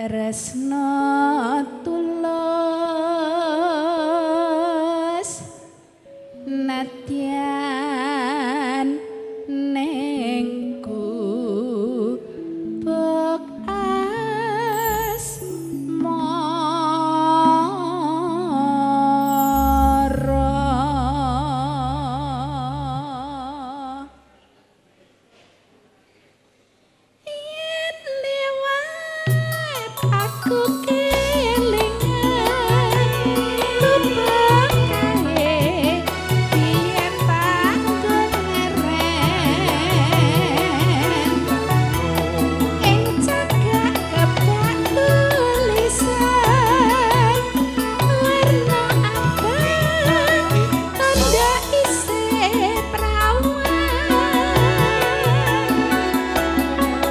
Tresno tulus nadyan ning gubuk asmara. Yen lewat aku kelingan gubuk kae biyen tak ngeren ing cagak kebak tulisan warna abang tanda isih prawan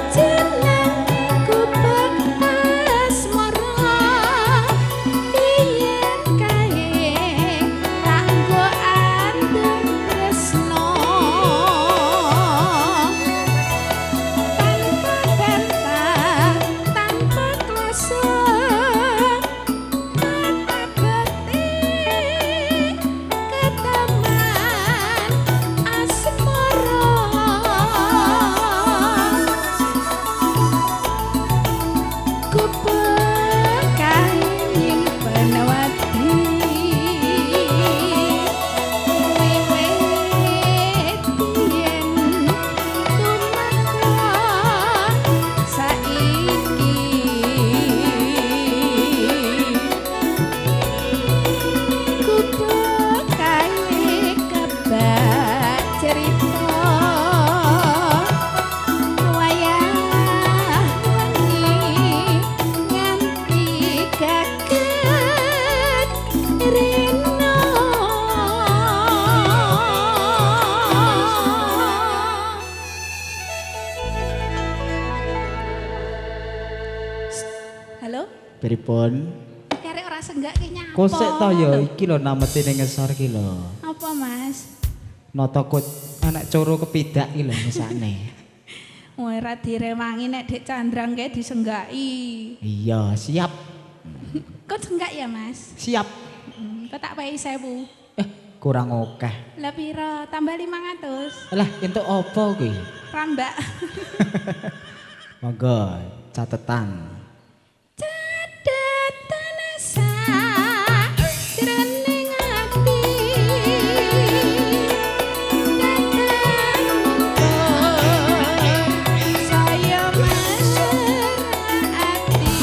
jenenge gubuk asmara biyen kae tak nggo andum tresno tanpa bantah tanpa kloso mata bekti keteman asmara gubuk kae nyimpen wedi wiwit biyen tumeka saiki gubuk kae kebak cerita wayah wengi nganti gaget rino. Halo, Pripun? Karek ora senggak ki nyapa? Kosek to ya iki lho namete ning ngesor ki lho. Apa, Mas? Nata kut anak coro kepidak ki lho mesakne. Ora direwangi nek Dek Candrang kae disenggaki. Iya, siap. Kok senggak ya, Mas? Siap. Kok tak pehi 1000. Kurang akeh. Lah piro? Tambah 500. Lah entuk apa kuwi? Rambak. Monggo catetan. Catatan sajroning ati datang mungkur saya mesra ati.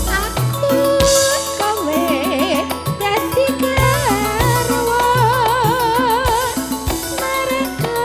Aku kowe dadi garwa mereka.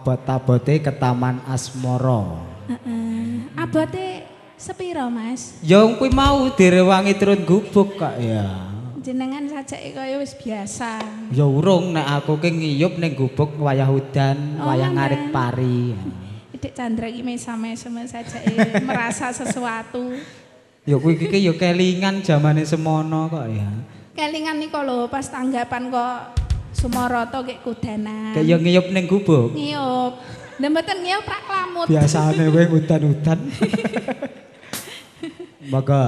Abot-abote ke Taman Asmara. Heeh. Abote sepiro, Mas? Ya kuwi mau direwangi turun gubuk kok ya. Jenengan sajake kaya wis biasa. Ya urung, nek aku ki ngiyup ning gubuk wayah udan, Oh, wayah ngarit ngoten. Pari. Dik Chandra iki mesam-mesem sajake merasa sesuatu. Ya kuwi iki ya kelingan jamane semono kok ya. Kelingan nika lho pas tanggapan kok Sumoroto kek kudanan. Kayak ya ngiyup ning gubuk. Ngiyup. Lha mboten ngiyup rak klamut. Biasane kowe udan-udan. Monggo.